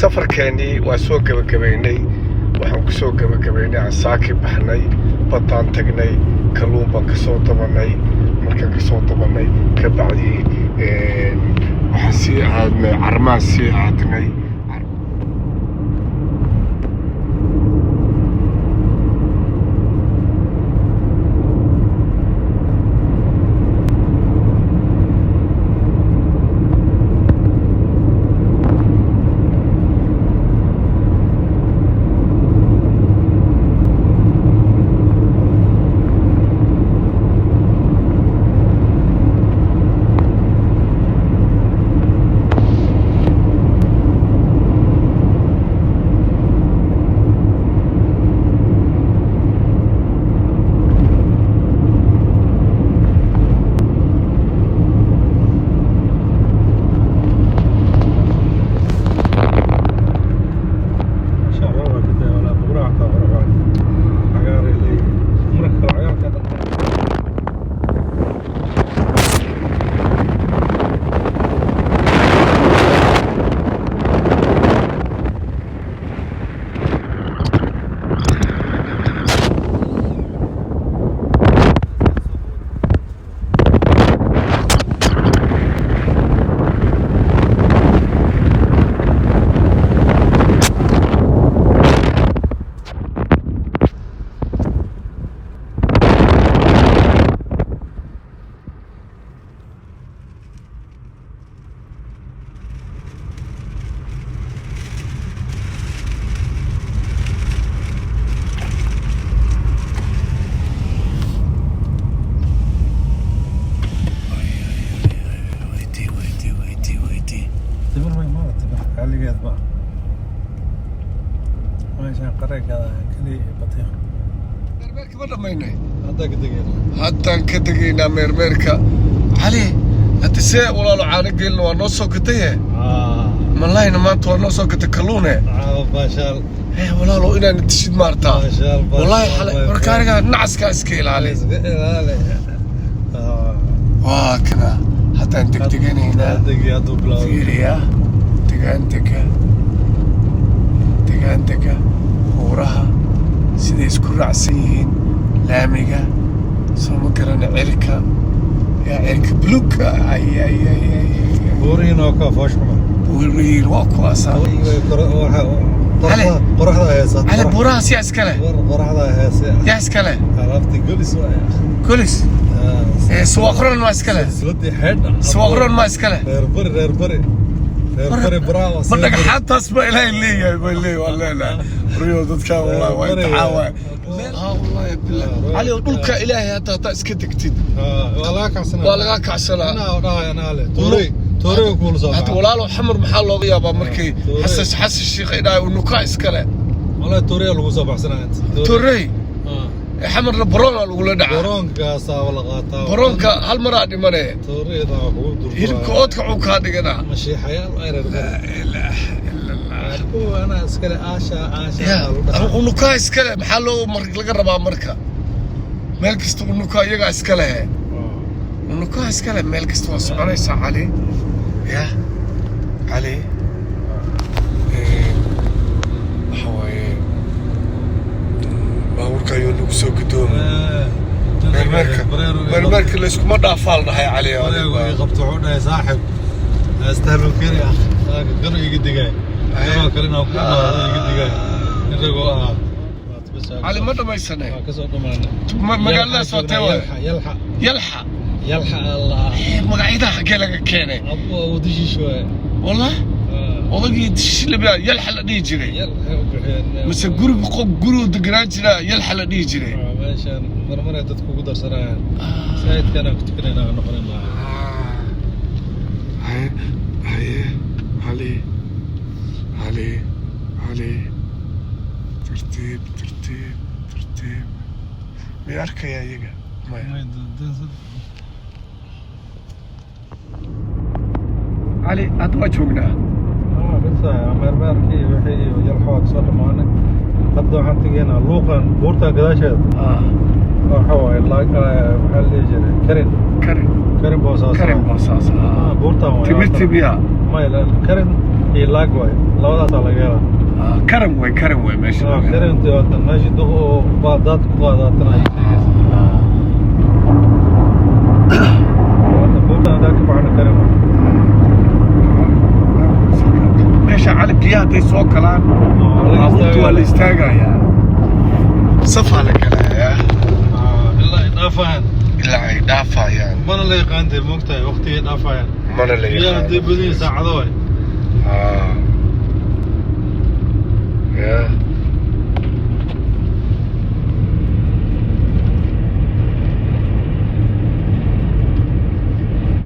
Safarkeennii waa soo gebagabaynay. Waxaan ku soo gebagabaynay, aan saaki baxnay, baddaan tagnay, kalluun baan ka soo dabanay. Markaan ka soo dabanay ka bacdii waxaan sii aadnay Carmaan, sii aadnay. Masha Allah, waa ka daa walaa buuraha taa hore waa cagaar ay leeyihiin marka kale cagaarka dhan. Weydii, weydii, weydii, weydii. Timir may maada timir xaligeed ma meeshaan qareegada kaliya iyo batiiq. Meermeerka ma dhammaynay? Haddaa ka degayna. Haddaan ka degaynaa meermeerka. Cali, hadda see walaalo, caano geelna waa noo soo gataye, malayna maanta waa noo soo gatay, kalluune. Caawa baashaal. Eh walaalo, inaana dishid maartaa. Baashaal. Wallaahi xalay marka aniga nacaskaa iska ilaali. Iska ilaali. Waa kana, haddaan degdeganaynaa. Degi hadduu bilaawdo. Fiiriya degaandega, degaandega, buuraha siday isku raacsan yihiin, laamiga soo ma garana, cirka yaa cirka buluugga, ay ay ay ay ay. Buurihiin oo ka foosh xuma. Buurihiin waa kuwaasaa. Cali. Qoraxda heesa. Cali, buurahaas yaa iskale? Qoraxda heese. Yaa iskale? Alaabta Golis waay. Golis. Suwaqron maa iskale? Silsiladii xeedha. Suwaqron maa iskale? Reer bari, reer bari, reer bari, bravo. Ma dhagxaantaas ba Ilaahay leeyahay bay leeyahay, waan leenahay riyo dadka, wallahi waa imtixaan waay. Haa, wallahi billah, Cali, oo dhulka Ilaahay hadda haddaa iska degtid waa laga kacsanaa. Waa lagaa kacsanaa. Anaa dhahay, anaa leh, toorey toorey kuula soo hadda baxa. Walaalo, Xamar maxaa looga yaabaa markay Xasan Sheekh ay dhahay unukaa iskale? Wallahi toorey lagu soo baxsanaa inta. Torrey. Xamarna baroona lagula dhacaa. Baroonkaasaa la qaataa. Baroonka hal maraa dhimane. Tooreyda waa kugu durduraa. Hilibka oodka cuu kaa dhiganaa. Mashiixayaal ay reer bari. Laa ilaaha illa Allah. Kuwa anaa iskale, aasha aasha. Ya lagu dhahaa. Unukaa iskale maxaa loo laga rabaa marka? Meel kasta unukaa iyagaa iskale, unukaa iskale meel kasta waa soconaysaa. Cali, ya Cali, waxa waaye baabuurka ayuu nagu soo gudoomay. Meermeerka, meermeerka layskuma dhaafaa la dhahay, Cali. Odagu ii qabto, wuxuu dhahay saaxib astahlo keri ah gano iga digay, ganoo kale inaan ku imaado iga digay in ragoo ah. Cali, ma dhamaysanay? Waa kasoo dhamaanay. Magaaladaas waa tee waay? Yalxa. Yalxa. Yalxa Allah. Magacyadaha xaggee laga keenay? Abu wadishiish waaye. Wallah, odagii dishilabiya Yalxa la dhihi jiray. Yalxa u bixiyeen. Mise guriga qof gurigu deganaan jiraa Yalxa la dhihi jiray. Meeshaan marmar ay dadku ugu darsanayaan saayidkan aan ku tukanayna aan noqonin lahaa. Haye, haye, Cali, Cali, Cali, tartiib, tartiib, tartiib. May arkayaa iyaga? Maya. Cali, hadda waa joognaa. Bisa meermeerkii wixii iyo Yalxa waa kasoo dhamaanay. Hadda waxaan tegaynaa luuqan buurta gadaasheeda. Waxa waaye maxaa la dhihi jiray, Karin. Karin. Karin Boosaaso. Karin Boosaas. Buurtan waaye. Timirti miya? May, Karen iyo Laag waay, labadaasaa laga helaa. Ah, Karan way, Karan way meesha laga helo. Karinti waatan meeshii duq oo baa daad ku qaadaatan ay sheegaysa. Waatan buurtan hadaa ka baxno, Karen waay. Meesha, Cali, biyaha hadday soo galaan, laga baabuurta waa la istaagayaa. istaagayaa, safaa la galayaa. Ilaa ay dhaafayaan. Ilaa ay dhaafayaan. Mana la yaqaantay, moogtahay, waqtigay dhaafayaan. Mana la Biyaha hadday yaqaano. badan yihiin, saacado waay. Ah. Yeah.